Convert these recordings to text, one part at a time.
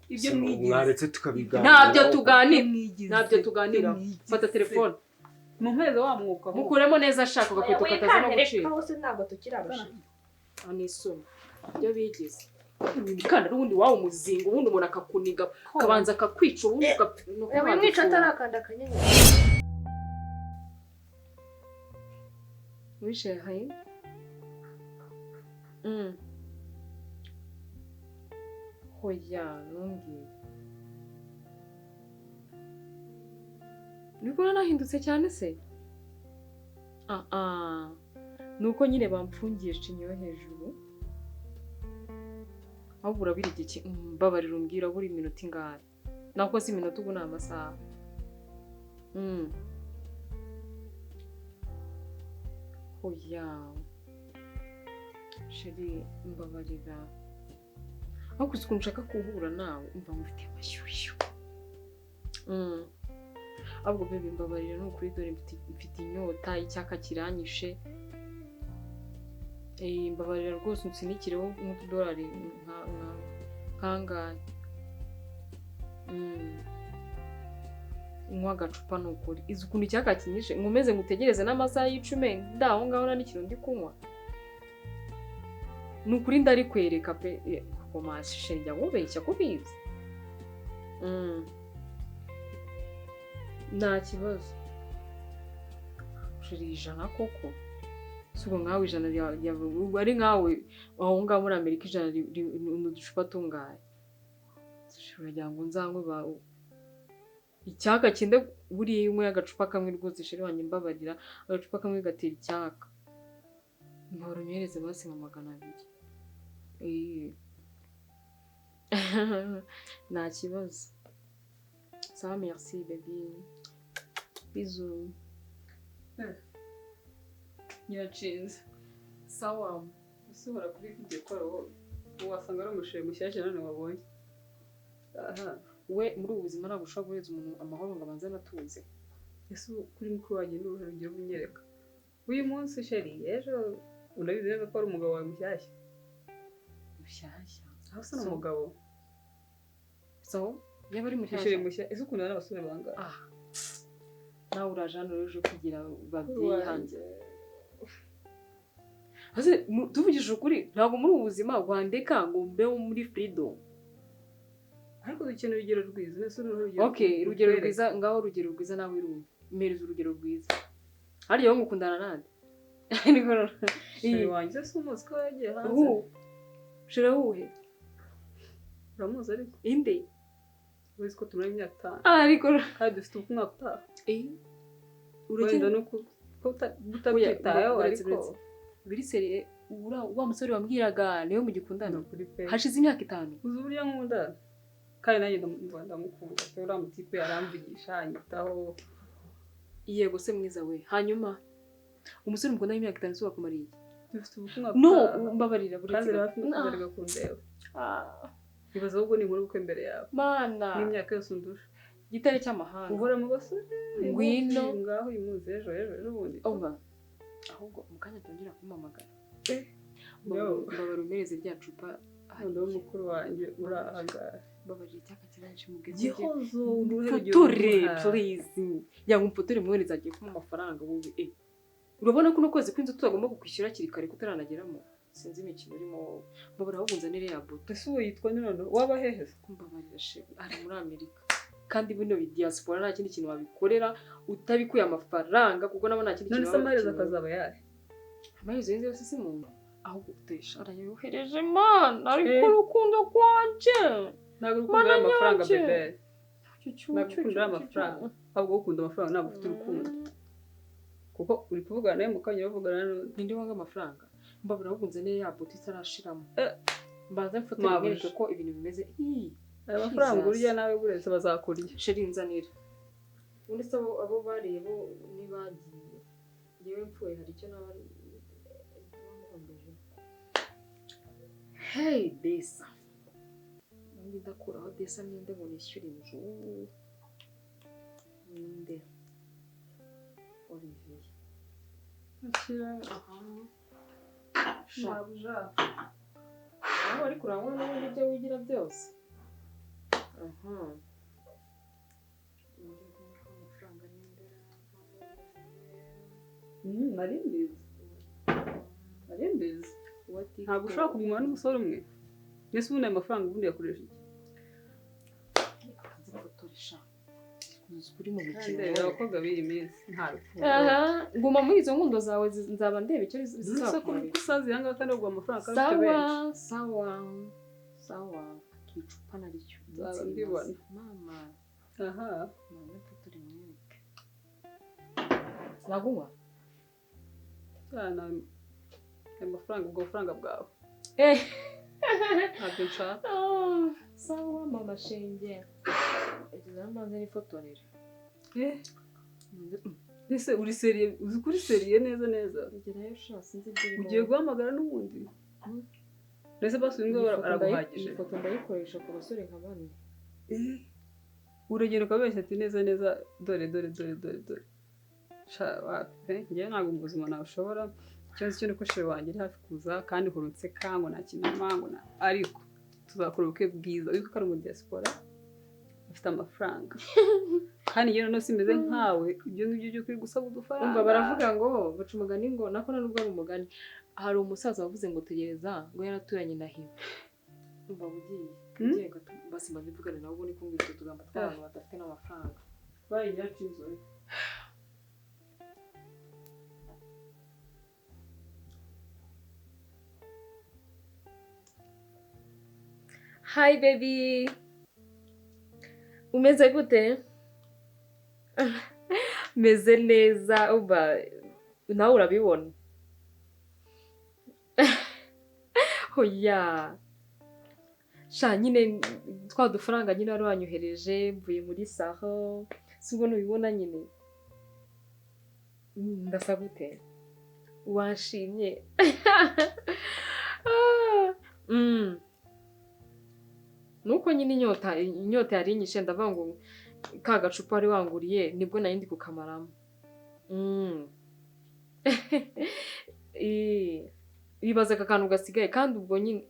Ibyo mwigize. Mwaretse tukabiganira. Ntabyo tuganira. Mwigize. Ntabyo tuganira. Ibyo mwigize. Fata telefone. Mumpeze wa mwuka ahubwo. Mukuremo neza, ashaka agakweto kataza no gucika. Aho se ntabwo tukiri abashinwa. Anisoma ibyo bigize imikandara, ubundi wawe umuzingo, ubundi umuntu akakuniga, akabanza akakwica, ubundi ugapfa. Wimwica atarakanda akanyenyeri. Oui, chérie. Hoya, ntumbwire. Nibwo nahindutse cyane se? Ah ah. Nuko nyine bamfungiye shinyo hejuru. Ahubwo urabira igiki? Mbabarira umbwira buri minota ingahe? Nako si iminota, ubu ni amasaha. Oya. Chérie, mbabarira. Ariko uzi ukuntu nshaka guhura nawe, umva ngufitiye amashyushyu. Ahubwo bébé, mbabarira, ni ukuri, dore mfite inyota, icyaka kiranyishe. Mbabarira rwose unsunikireho nk'utudolari nka kangahe. Nywa agacupa, ni ukuri. Izi ukuntu icyaka kinyishe, nkomeze ngutegereze n'amasaha y'icumi ndaho ngaho nta n'ikintu ndi kunywa. Ni ukuri ndarikwereka pe, koma chérie, njya nkubeshya kubizi. Nta kibazo. Chérie, 100 koko? Si ubwo nkawe 100 ari nkawe aho ngaho muri Amerika, 100 ni uducupa tungahe? Uragira ngo nzanywe ba icyaka kinde? Buriya iyo unyweye agacupa kamwe rwose, chéri wanjye, mbabarira, agacupa kamwe gatera icyaka. Mbahora unyohereze basi nka 200. Nta kibazo. Sawa, merci baby, bisous. Nyiranshinze. Sawa. Ese uhora kuri video call wowe? Wasanga ari umuchéri mushyashya none wabonye. Aha. We, muri ubu buzima ntabwo ushobora guhereza umuntu amahoro ngo abanze anatuze. Ese ubu kuri mukuru wanjye ni uruhe rugero unyereka? Uyu munsi chéri, ejo urabizi neza ko ari umugabo wawe mushyashya. Mushyashya? Aho se ni umugabo? So yaba ari Chéri mushyashya. Mushya. Ese ukundana n'abasore bangahe? Ah, nawe uraje hano rero uje kugira babyeyi hanze. Ese tuvugishije ukuri, ntabwo muri ubu buzima wandeka ngo mbeho muri freedom. Ariko dukeneye urugero rwiza. Ese ni uruhe rugero? Okay, urugero rutwereka? rwiza, ngaho urugero rwiza nawe irumva. Mpereza urugero rwiza. Harya wowe ngukundana nande? Chéri wanjye se umuzi ko yagiye hanze? Uhu chéri wuhe? Uramuzi ariko. Inde? Uzi ko tumara imyaka 5. Ah, ariko Kandi dufite umwaka utaha. Urakina Wenda nuko ko utabyitayeho Uretse, ariko uretse. Biri sérieux, ura wa musore wambwiraga niwe mugikundana? Ni ukuri pe. Hashize imyaka 5. Uzi uburyo nkunda, kandi nanjye ndamukunda pe. Uriya mutipe aramvugisha, anyitaho. Yego se mwiza we, hanyuma umusore mukundana imyaka 5 se wakumariye iki? Dufite ubukwe No, utaha. mbabarira, buretse Kandi rero gato. hafi no kugarega kundeba. Ah, Ibaza ahubwo ni inkuru ubukwe imbere yawe mana n'imyaka yose undusha. Igitare cy'amahanga. Uhora mu basore uyu Ngwino. munsi, ngaho uyu munsi, ejo ejo ejo bundi. Umva, ahubwo mu kanya tongera kumpamagara. Yo. Mbabarira umereze rya cupa. Noneho mukuru wanjye uri ahangaha. Mbabarira, icyaka kiranje mubwire. Gihozo, uruhe rugero Mpfotore. uduha? Please, yanga umfotore mwohereza, agiye kumpa amafaranga wowe. Urabona ko uno kwezi kw'inzu tutagomba kukwishyura hakiri kare, kutaranageramu. Sinzi imikino urimo wowe. Mbabara ahubwo unzanire ya buto. Ese ubu yitwa nde noneho? Waba hehe se? Mbabarira chéri, ari muri Amerika, kandi bino diaspora nta kindi kintu wabikorera utabikuye amafaranga, kuko nabo nta kindi None kintu se baba amaherezo bakeneye. akazaba yahe? Amaherezo y'inzu yose si muntu, ahubwo utesha arayohereje mana, ariko urukundo rwanje. Ntabwo urukundo ari amafaranga. Mana. Bébé, ntabwo ukunda ari amafaranga, ahubwo ukunda amafaranga, ntabwo ufite urukundo, kuko uri kuvugana nawe mu kanya bavugana n'undi. Ninde wanga amafaranga? Mbabura ahubwo nzanire ya buto itarashiramo. Mbanze mfote Mabuja. mwereke ko ibintu bimeze. Ii, Aya mafaranga Jesus. urya nawe buretse bazakurya. Chéri, nzanira. Ubundi se abo bariye bo ntibagiye, ngewe mpfuye hari icyo naba nkombeje? Hey, desa, ubundi ndakuraho desa ninde ngo nishyure inzu? Ninde? Olivier. Mabuja. Nawe ariko urabona n'ubundi ibyo wigira byose. Aha. Nari mbizi. Nari mbizi. Ntabwo ushobora kugumana n'umusore umwe. Mbese ubundi ayo mafaranga ubundi yakoresha iki? Nzifotoresha. Kuri mu Kandi mikino. rero abakobwa b'iyi minsi nta rukundo. Aha, guma muri izo nkundo zawe nzaba ndeba icyo Uzi ko zizakumarira. usaza aha ngaha kandi baguha amafaranga kandi ufite benshi. Sawa, sawa, sawa. Icupa naryo. Nzaba mbibona. Mama, Aha. mama mfotore mwereke. Nagunywa? Cyane ayo mafaranga, ubwo bufaranga bwawe. Eh. Ntabyo nshaka. Ah, sawa mama shenge. Ageze amazi nifotorere. Eh. Ese uri sérieux, uzi ko uri sérieux neza neza. Agerayo sha, sinzi ibyo urimo. Ugiye guhamagara n'ubundi. Mbese basi uyu nguyu Iyi foto araguhagije. Iyi foto ndayikoresha ku basore nka bane. Eh. Uragenda ukabeshya ati neza neza, dore dore dore dore dore. Sha wapi pe, njyewe ntabwo mu buzima nabishobora. Ikibazo cyo ni uko chéri wanjye ari hafi kuza kandi uhora unseka ngo nta kinama ngo nta, ariko tuzakora ubukwe bwiza. Ariko ko ari mu diaspora afite amafaranga. Kandi njyewe noneho simeze nkawe, ibyo ngibyo byo kuri gusaba udufaranga. Umva baravuga ngo baca umugani ngo nako nta nubwo ari umugani. Hari umusaza wavuze ngo tegereza ngo yaraturanye na Hima. Umva ugiye. Ugiye gato basi mbanze mvugane nawe ubundi kumbwira utwo tugambo tw'abantu badafite n'amafaranga. Bayi yacu inzobe. Hi baby. Umeze gute? Meze neza, uba nawe urabibona. Oya. Sha nyine twa dufaranga nyine wari wanyohereje mvuye muri saho, si ubwo nubibona nyine. Ndasa gute? Wanshimye. Ah. Nuko nyine inyota yari inyishe, ndavuga ngo ka gacupa wari wanguriye nibwo nari ndi kukamaramo. Bibaza aka kantu gasigaye kandi ubwo nyine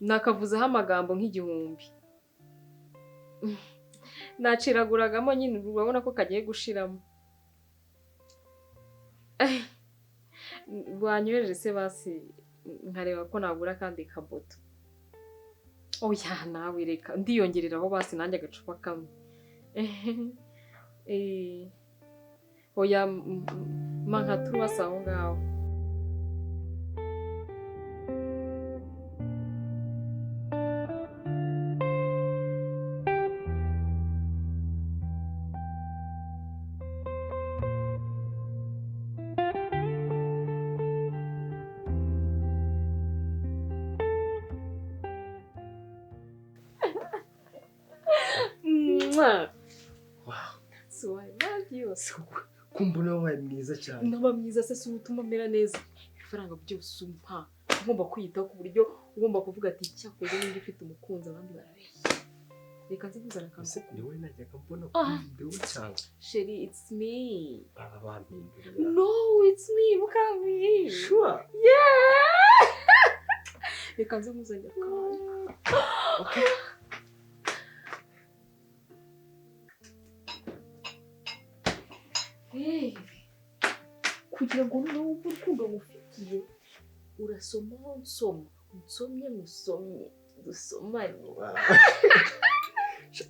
nakavuzeho amagambo nk'igihumbi. Naciraguragamo nyine urabona ko kagiye gushiramo. Wanyohereje se basi nkareba ko nagura akandi kaboto. Oya nawe reka ndiyongereraho basi nanjye agacupa kamwe. Eh, oya mpa nka turuwasi aho ngaho. Mwah! Wow. So I love you. Kumbona wabaye mwiza cyane. Naba mwiza se si utuma mera neza. Ibifaranga byose umpa ugomba kwiyitaho ku buryo ugomba kuvuga ati cyakoze niba ufite umukunzi abandi barabeshya. Reka nze kuzana akantu. Ese ni wowe najyaga mbona Ah. kuri video cyangwa Chéri, it's me. baba bampinduriye? No, it's me, Mukami. Sure. Yeah! Reka nze nkuzanire akantu. Okay. Hey. Kugira ngo noneho wumve urukundo ngufitiye, urasoma nsoma, unsomye nkusomye, dusomane. Wow.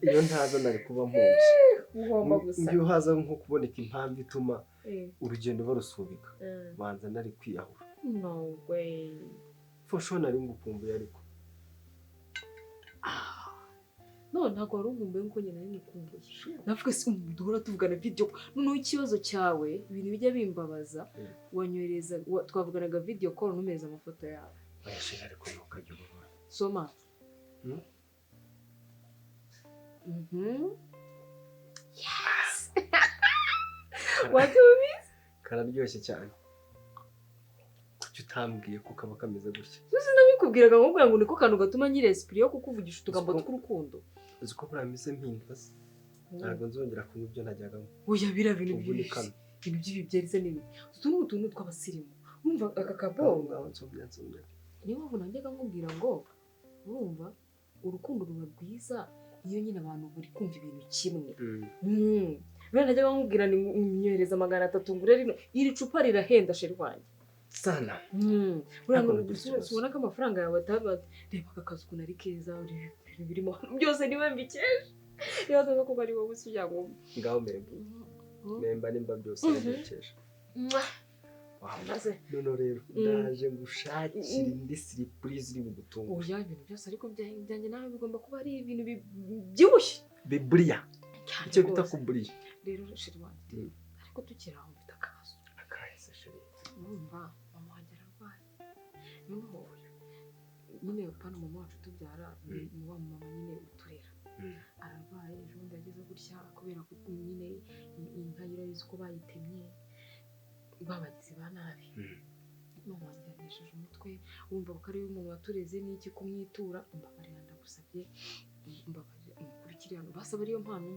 Iyo ntaza nari kuba mpombye. Ugomba gusa. Iyo haza nko kuboneka impamvu ituma Eh, urugendo barusubika, eh. banza nari kwiyahura. No way. For sure nari ngukumbuye ariko. No, ntabwo wari unkumbuye nk'uko njye nari ngukumbuye. Navuga se duhora tuvugana video. Noneho ikibazo cyawe, ibintu bijya bimbabaza, wanyohereza twavuganaga video call ntumereza amafoto yawe. Oya chéri, ariko ntukajya ubabara. Soma. Hmm? Mhm. Yes. Wabyumvise? Kararyoshye cyane. Kuki utambwiye ko kaba kameze gutya? Nabikubwiraga nkubwira ngo niko kantu gatuma nyiri esprit yo kukuvugisha utugambo Siko- tw'urukundo. Uzi ko buriya mpise mpinduka se? Ntabwo nzongera kunywa ibyo najyagamo. Oya biriya bintu Ubu ni by'ibyo kano. ibintu by'ibibyarize n'ibi. Utu ni utuntu tw'abasirimu. Urumva aka Aho kaboro? ngaho nsomye nsomye. Niyo mpamvu najyaga nkubwira ngo urumva urukundo ruba rwiza Niyo nyine abantu buri kumva ibintu kimwe. Bene najya bamubwira ni nyohereza 300 ngure rino iri cupa rirahenda sheri wanjye. Sana. Ubona ko amafaranga yawe ataba reba aka kazu ukuntu ari keza ibintu birimo byose niwe mbikesha. Niba tuzi ko ari wowe usubira ngo ngaho memba. Memba nimba byose mbikesha. None rero ndaje ngushakira indi surprise iri bugutunga. Oya ibintu byose ariko byanjye nawe bigomba kuba ari ibintu bibyibushye. Biburiya. Icyo bita kuburiya. Rero sheri wanjye ariko tukiri aho mfite akabazo. Akahise sheri. Urumva mama wanjye ararwaye. Noneho nyine pana mama wacu tubyara ni wa mama nyine uturera. Ararwaye ejo bundi yageze gutya kubera ko nyine inka irabizi ko bayitemye babagizi ba nabi. Mama wanjye yanesheje umutwe wumva ko ari umuntu watureze n'iki kumwitura mbabarira ndagusabye mbabarira umukurikire hano basaba ariyo mpano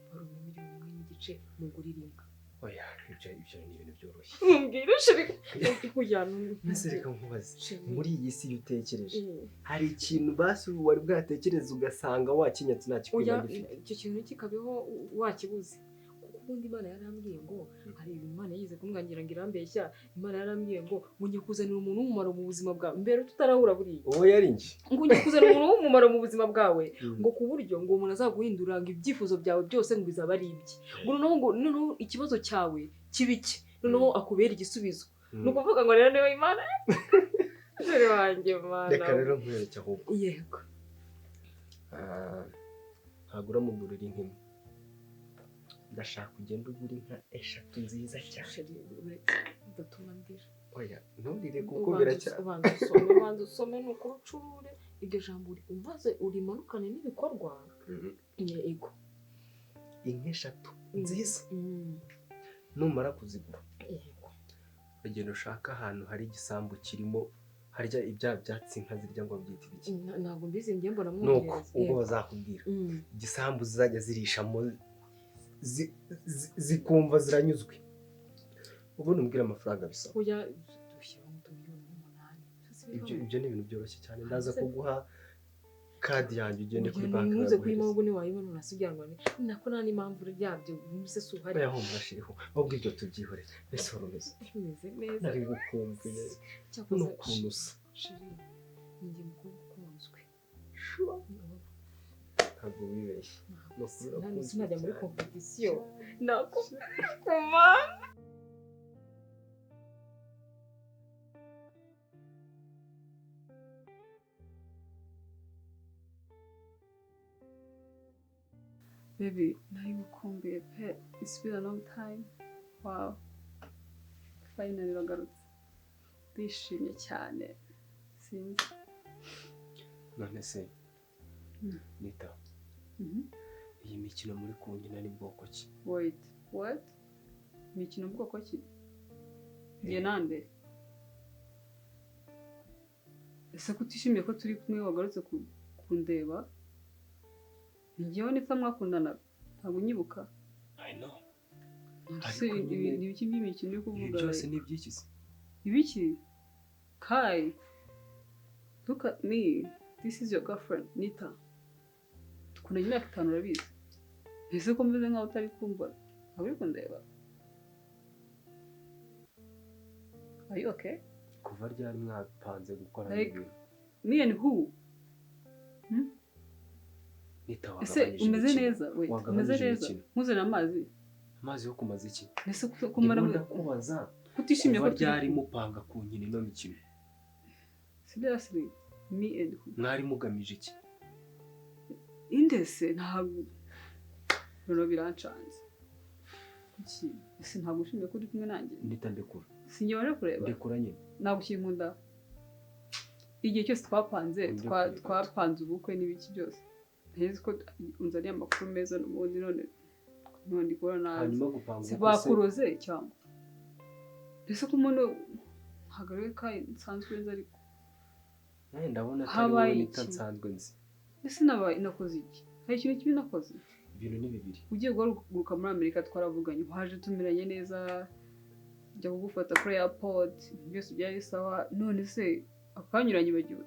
barume 1.5 million mugurira inka. Oya ibyo ni ibintu byoroshye. Mumbwire sheri kujyana maze reka nkubaze muri iyi si iyo utekereje hari ikintu basi wari bwatekereza ugasanga wakinyatse nta kikwiye gifite. Icyo kintu kikabeho wakibuze. Kuko ubundi Imana yarambwiye ngo hari ibintu Imana yize kumwangira ngo irambeshya. Imana yarambwiye ngo ngiye kuzanira umuntu w'umumaro mu buzima bwawe mbere tutarahura buriya. Uwo yari njye. Ngo ngiye kuzanira umuntu w'umumaro mu buzima bwawe ngo ku buryo ngo umuntu azaguhindura ngo ibyifuzo byawe byose ngo bizaba ari ibye. Ngo noneho ngo noneho ikibazo cyawe kibike noneho akubera igisubizo. Ni ukuvuga ngo rero niwe Imana. Dore wanjye Mana. Reka rero nkwereke ahubwo. Yego. Ntabwo uramugurira inka imwe. Ndashaka ugenda ugura inka 3 nziza cyane. Udatuma ndira. Oya nturire kuko biracya. Ubanza usome nuko urucurure iryo jambo umaze urimanukane n'ibikorwa. Yego. Inka 3 nziza. Numara kuzigura. Yego. Uragenda ushaka ahantu hari igisambu kirimo harya ibya byatsi inka zirya ngo byita ibiki. Ntabwo mbizi ngiye mbona mwongereza. Nuko ubwo bazakubwira. Igisambu zizajya zirishamo zikumva ziranyuzwe. Ubundi umbwira amafaranga bisaba. Oya dushyiraho 1.8 million. Ibyo ni ibintu byoroshye cyane. Ndaza kuguha kadi yanjye ugende kuri banki. Ntuze kuri impamvu ni wayibona unasiganwa nako nta n'impamvu yabyo mbese si uhari. Oya humura shiriho ahubwo ibyo tubyihorere. Ese urumeze? Meze neza. Nari ngukumbuye. N'ukuntu usa. Shiri ninjye mukobwa ukunzwe. Ntabwo wibeshye. Sinajya muri competition. Nakuma. Baby, nari gukumbuye pe. It's been a long time. Wow. Finally uragarutse. Ndishimye cyane. Sinzi. None se Nita. Iyi mikino muri kunkina ni bwoko ki? Wait, what? Mikino bwoko ki? Ngiye nande? Ese kutishimiye ko turi kumwe wagarutse kundeba? Ngewe nitwa mwakundanaga ntabwo unyibuka. I know. Ni ibiki by'imikino uri kuvuga? Byose ni iby'iki se? Ibiki? Kai, look at me. This is your girlfriend, Nita. Dukundanye imyaka 5 urabizi. Ese ko meze nkaho utari kumva? Ntabwo uri kundeba. Are you okay? Kuva ryari mwapanze gukora ibintu? Me and who? Ese umeze neza? Wait, umeze neza? Nkuzanire amazi? Amazi yo kumaza iki? Ese kumara kubaza kutishimiye ko ryari mupanga kunkina ino mikino? Seriously, me and who? Mwari mugamije iki? Indese ntabwo noneho birancanze. Kuki? Ese ntabwo ushimiye ko uri kumwe nanjye? Nita ndekura. Sinjye waje kureba? Ndekura nyine. Ntabwo ukinkunda. Igihe cyose twapanze, twapanze ubukwe n'ibiki byose. Nzi ko unzaniye amakuru meza n'ubundi none ndikora nabi. Hanyuma gupanga ubukwe bakuroze cyangwa ese ko umuntu ntabwo ari we Kai nsanzwe nzi ariko ndabona atari wowe Nita nsanzwe nzi. Ese nabaye nakoze iki? Hari ikintu kibi nakoze? Ibintu ni bibiri. Ugiye guhaguruka muri Amerika twaravuganye, waje tumeranye neza, njya kugufata kuri airport, byose byari sawa, none se akanyuranye bagiwe.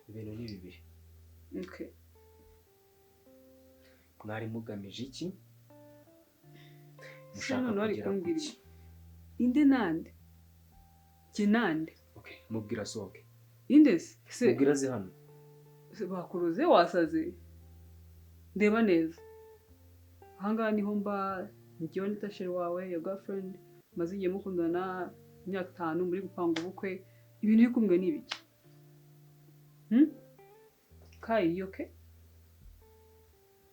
Ibintu ni bibiri. Okay. Mwari mugamije iki? Se Mushaka none wari kugera ku kumbwira ki? iki? Inde nande? Jye nande? Okay, mubwira asohoke. Inde se? Se Mubwira aze hano. se bakuroze wasaze. Ndeba neza. Ahangaha niho mba njyewe ni chéri wawe, your girlfriend, maze igihe mukundana imyaka 5 muri gupanga ubukwe. Ibintu uri kumbwira ni ibiki? Kai, you okay?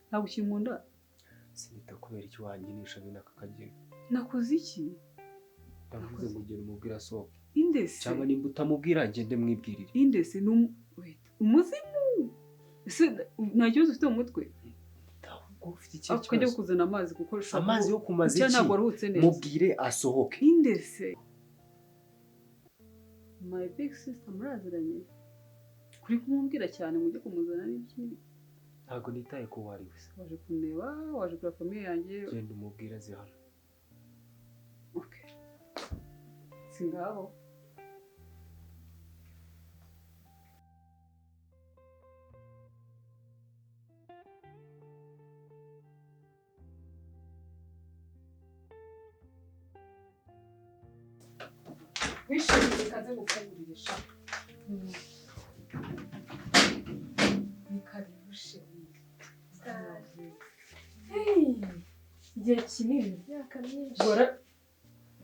Ntabwo ukinkunda? Sinita kubera icyo wanyinisha bene aka kageni. Nakoze iki? Ndavuze ngo ugere umubwire asohoke. Inde se? Cyangwa nimba utamubwira ngende mwibwirire. Inde se ni wait, umuzimu? Ese nta kibazo ufite mu mutwe? Ahubwo ufite ikihe Ako kajya kibazo? kuzana amazi kuko ushobora Amazi yo kumaza Cyangwa iki? ntabwo waruhutse neza. Mubwire asohoke. Inde se? My big sister muraziranye? Kuri kumubwira cyane ngo ujye kumuzana n'ibiki n'ibiki. Ntabwo nitaye ko wari we. Waje kundeba, waje kureba famille yanjye. Genda umubwire aze hano. Okay. Singaho. Wishimiye kaze gufungurira sha. Ni karibu chérie. Hey, igihe kinini. Imyaka myinshi. Gora.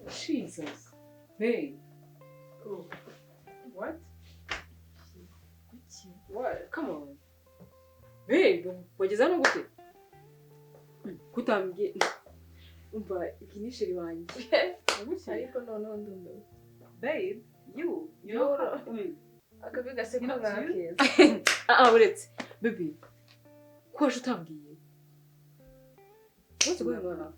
Jesus. Hey. What? Kuki? What? Come on. Babe, wageze hano gute? Kutambwiye. Umva, iki ni chéri wanjye. Ariko noneho ndumiwe. Babe, you Yoro. know, Akabi gaseko You know, nka you- keza. Ah, uretse. Baby, ko waje utambwiye? What's going on?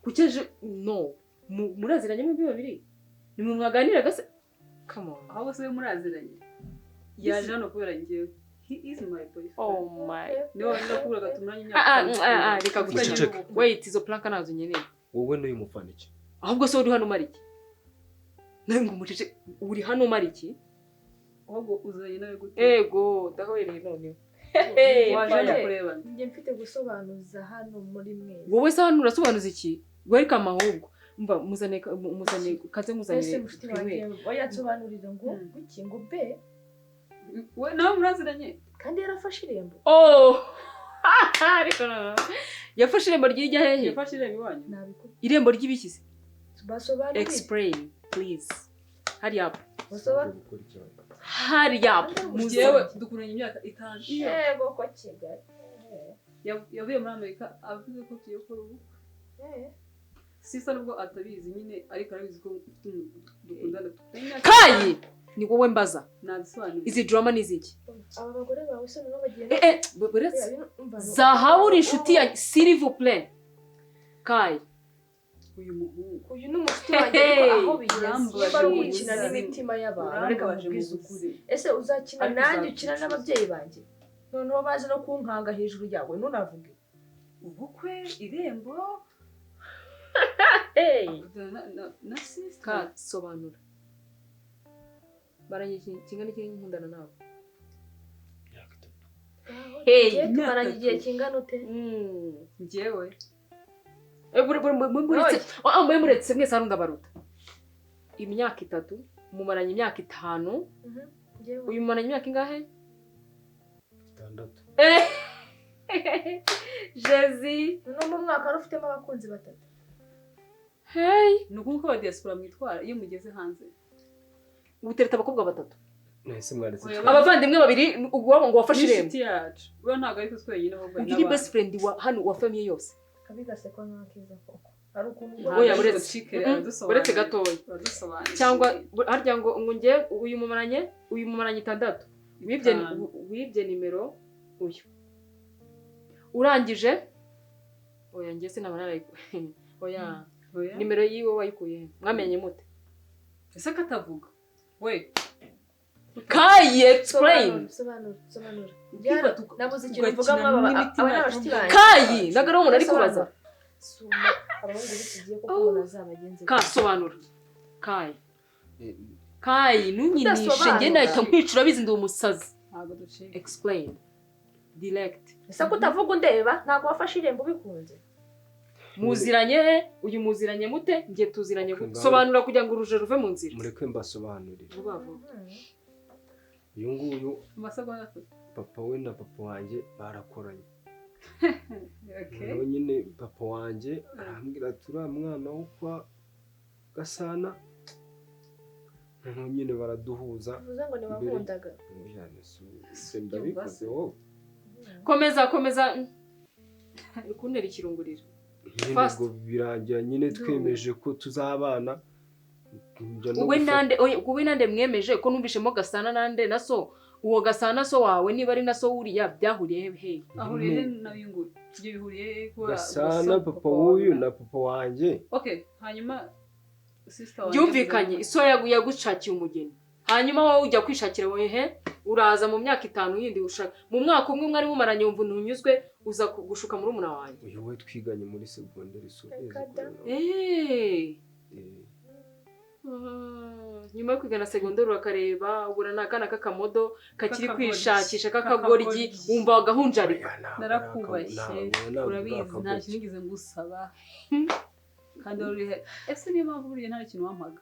Kuki aje? No. Muraziranye mwembi babiri? Ni mwe mwaganiraga se? Come on. Ahubwo se we muraziranye? Yaje hano kubera njyewe. He is my boyfriend. Oh my. Niwe wenda kubura gatumuranye imyaka Ah, ah, ah, reka Muceceke. gusa. Wait, izo planka nazo nkeneye. Wowe n'uyu mufana iki? Ahubwo se uri hano umara iki? Nawe ngo umucece, uri hano umara iki? Ahubwo uzanye nawe gute? Ego, ndahobereye noneho. Waje hano kurebana. Njye mfite gusobanuza hano muri mwese. Wowe se hano urasobanuza iki? Welcome ahubwo. Umva muzane kaze Ese muzanire. mushuti wanjye oya nsobanurira ngo kuki ngo be We nawe muraziranye? kandi yarafashe irembo. Oh! Ariko no. Yafashe irembo ry'ijya hehe? Yafashe irembo iwanyu? Nabikubwiye. Irembo ry'ibiki se? Basobanurire. Explain, please. Hurry up. Basobanurire. Gukora iki? Hurry up. Njyewe dukuranye imyaka 5. Yego ko Kigali. Yavuye muri Amerika avuze ko tugiye gukora ubukwe. Sisa nubwo atabizi nyine ariko arabizi ko dukundana. Kayi! Ni wowe mbaza. Nabisobanuriye. Izi drama ni iziki? Aba bagore bawe se noneho bagiye Buretse. Zahabu uri inshuti ya s'il vous plaît. Kayi. Uyu muhungu. Uyu ni umushuti wanjye ariko aho bigeze Urambabaje niba ari mu ugukina buzima. n'imitima y'abantu reka Urambabaje mu nkubwize ukuri. buzima. Ese uzakina Ariko nanjye ukina uzakwicuza. n'ababyeyi banjye noneho baje no kunkanga hejuru yawe ntunavuge. Ubukwe, irembo, Hey. na sister. Ka sobanura. Baranye kingana iki nkundana nawe? Imyaka 3. Hey, tumaranye igihe kingana ute? Njyewe. Muretse mwese hano ndabaruta. Imyaka 3, mumaranye imyaka 5. Uyu mumaranye imyaka ingahe? 6. Jezi. No mu mwaka wari ufitemo abakunzi 3. Hey, ni uko aba diaspora mwitwara iyo mugeze hanze. Utereta abakobwa 3. Nahise mwaretse. Abavandimwe babiri ubwo ngo wafashe irembo. Inshuti yacu. Uriya ntabwo ari twenyine ahubwo Uyu ni best friend wa hano wa famille yose. Akabi gasekwa nk'akiza koko. Ari ukuntu Oya buretse. Buretse gatoya. Cyangwa harya ngo nge uyu mumaranye 6. Wibye nimero uyu. Urangije? Oya nge sinaba narayikuye. Oya. Nimero yiwe wayikuye. Mwamenye mute? Ese katavuga. We. Kayi explain. Sobanura. Nabuze ikintu mvuga mwaba abashuti banjye. Kayi nagara umuntu ari kubaza. Suma abahungu bikigiye kuko umuntu azabagenze. Ka sobanura. Kayi. Kayi ntunyinishe nge nahita nkwicura bizi ndi umusazi. Ntabwo ducika. Explain. Direct. Ese ko utavuga undeba ntabwo wafashe irembo ubikunze. Muziranye he? Uyu muziranye mute? Ngiye tuziranye gute? Sobanura kugira ngo uruje ruve mu nzira. Mureke mbasobanurire. Vuba vuba. Uyu nguyu amasegonda atatu. Papa we na papa wanjye barakoranye. Okay. Noneho nyine papa wanjye arambwira ati uriya mwana wo kwa Gasana. Noneho nyine baraduhuza. Uvuze ngo ntiwankundaga. Ndabikoze wowe. Komeza komeza. Uri kuntera ikirungurira. Nyine birangira nyine twemeje ko tuzabana. Wowe nande, wowe nande mwemeje ko numvishemo Gasana nande na so. Uwo Gasana so wawe niba ari na so uriya byahuriye he? Ahuriye na bingu. Ibyo bihuriye kuba Gasana papa wuyu na papa wanjye. Okay, hanyuma sister wanjye byumvikanye iso yagucakiye umugeni. Hanyuma wowe ujya kwishakira wowe he? Uraza mu myaka 5 yindi ushaka. Mu mwaka umwe mwari mumaranye wumva ntunyuzwe uza gushuka muri umuna wanjye. Uyu we twiganye muri secondaire so. Nyuma yo kwigana secondaire urakareba ubura nakana kakamodo kakiri kwishakisha kakagoryi wumva agahunjarika. Narakubashye urabizi nta kintu nigeze ngusaba. Kandi uri ese niyo mpamvu buriya nta kintu wampaga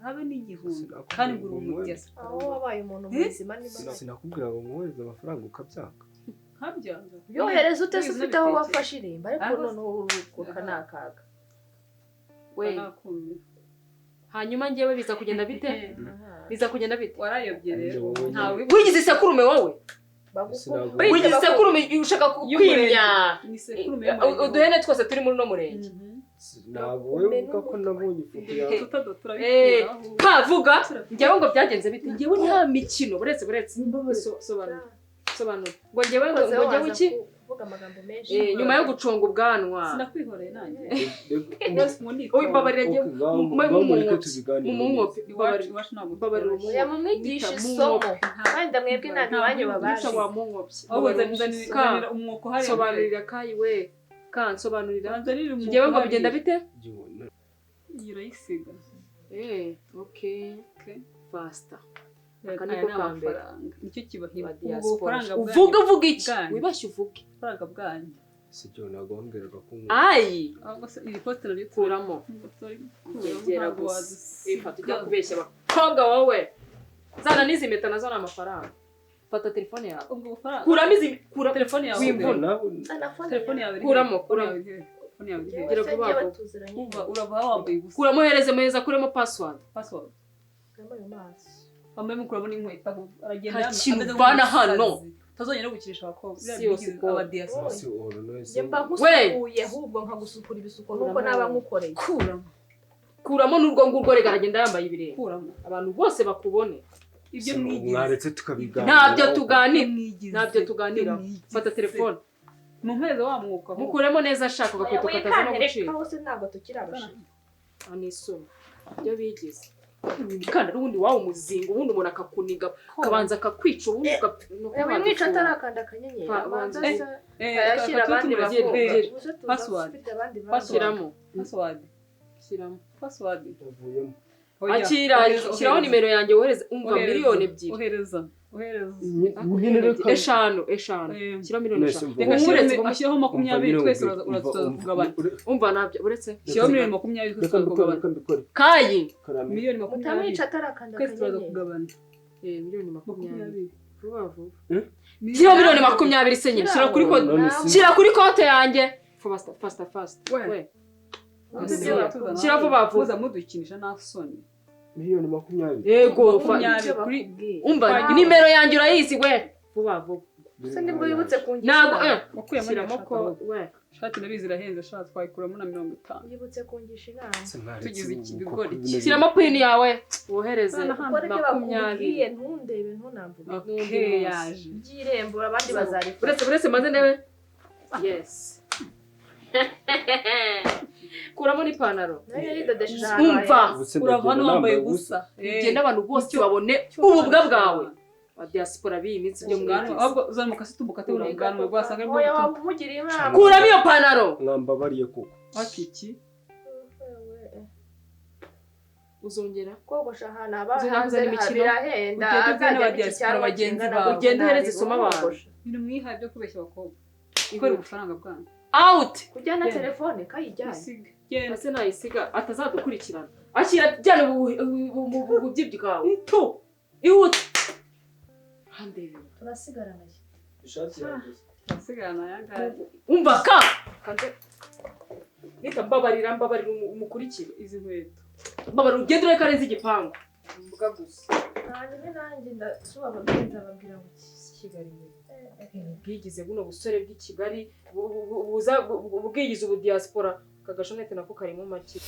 habe n'igihumbi kandi ngura umugezi. Aho wabaye umuntu muzima niba sinakubwira ngo nkohereze amafaranga ukabyanga. Nkabyanga. Yohereza ute se ufite aho wafashe irimba ariko none urukuka nakaga. We hanyuma ngewe biza kugenda bite? Biza kugenda bite? Warayobye rero. Ntawe wigize isekurume wowe. Wigize isekurume ushaka kwimya. Uduhene twose turi muri no murenge. Ntabwo wowe uvuga ko nabonye ifoto yawe. Kavuga ngewe ngo byagenze bite? Ngewe nta mikino buretse sobanura. Sobanura. Ngo ngewe ngo ngewe iki? Kuvuga amagambo menshi. Nyuma yo guconga ubwanwa. Sinakwihoreye nanjye. Oyi babarira ngewe. Mumwope. Babarira Yamumwigisha isomo. Wenda mwebwe ntabwo iwanyu babazi. Ahubwo umwuko hari. Sobanurira kayi we. Kansobanurira. Ngewe ngo bigenda bite? Yirayisiga. Okay. Faster. Aka niko kambere. Nicyo kibahiba. Ubufaranga uvuga uvuga iki? Wibashye uvuge. Ubufaranga bwanyu. Sibyo ntabwo wambwiraga ko ayi. Ahubwo se iri kote naryo kuramo. Yegera gusa. Ifata ujya kubeshya abakobwa wowe. Zana n'izi mpeta nazo ni amafaranga. Fata telefone yawe. Ubwo bufaranga. Kuramo izi kura telefone yawe. Wimbona. Telefone yawe. Kuramo kuramo. Telefone yawe. Gira vuba. Uva urava wambaye gusa. Kuramo hereze meza kuramo password. Password. Yambaye maso. Wambaye mukuramo n'inkweto aragenda ameze hano. Tazongera gukirisha abakobwa. Aba diaspora. Njye mba nkusukuye ahubwo nkagusukura ibisuko nuko naba nkukoreye. Kuramo. Kuramo n'urwo ngurwo rega aragenda yambaye ibirenge. Kuramo. Abantu bose bakubone. Ibyo mwigize. Mwaretse tukabiganira. Ntabyo tuganira. Ntabyo tuganira. Fata telefone. Mumpereze wa mwuka. Mukuremo neza ashaka ugakweto kataza no gucika. Hose ntabwo tukiri abashira. Anisoma. Ibyo bigize. Kandi ubundi wawe umuzingo ubundi umuntu akakuniga kabanza akakwica ubundi wimwica atarakanda akanyenyeri abanza ayashyira abandi bavuga. Password. Shyiramo. Password. Shyiramo. Password. Akira shyiraho nimero yanjye wohereze umva miliyoni 2. Ohereza. Ohereza. Eshanu. Shyira miliyoni 5. Reka ashyiraho 20 twese uraza kugabana. Umva nabyo uretse shyiraho miliyoni 20 twese uraza kugabana. Kayi miliyoni 20. Mutamwica atarakanda twese turaza kugabana. Miliyoni 20. Vuba vuba. Shyiraho miliyoni 20 se nyine. Shyira kuri kote. Shyira kuri kote yanjye. Faster fast. We. Shyira vuba vuba. Muza mudukinisha nta soni. Miliyoni 20. Yego umva nimero yanjye urayizi we. Vuba vuba. Se nibwo yibutse kungisha. Ntabwo wakuyemo ko we. Shati nabizi irahenze shati twayikuramo na 50. Yibutse kungisha inama. Tugize ikibigori. Shyiramo pin yawe wohereze 20. Ntundebe ntunamvuge. Okay yaje. Byirembo abandi bazarifata. Uretse maze ndebe. Yes. Kuramo n'ipantaro. Umva urava hano wambaye ubusa. Ugenda abantu bose babone ububwa bwawe. Ba diaspora b'iyi minsi byo mwigize. Ahubwo uzamuka se tumukate ubwanwa rwasanga arimo. Oya wamugiriye inama. Kuramo iyo pantaro. Mwambabariye koko. Akiki. Uzongera kogosha ahantu aba hanze birahenda. Ugende n'aba diaspora bagenzi bawe. Ugende uhereze isomo abantu. Ibintu mwihaye byo kubeshya abakobwa kubera ubufaranga bwanyu. Out. Kujyana Genda. telefone kayijyanye. Isiga, genda. Ese nayisiga atazadukurikirana? Akira, jyana ububyibyi bwawe tu, ihute handebe. Turasigarana. Ishati yanjye. Turasigarana aya ngaya. Umva ka kanze nita, mbabarira, mbabarira, umukurikire. Izi nkweto. Mbabarira ugende, ureke arenze igipangu, mvuga gusa. Hanyuma nanjye ndasubababwira, nzababwira ngo iki? Kigali we, bwigize buno busore bw'i Kigali buza bwigize ubu diaspora. Aka gashonete nako karimo make.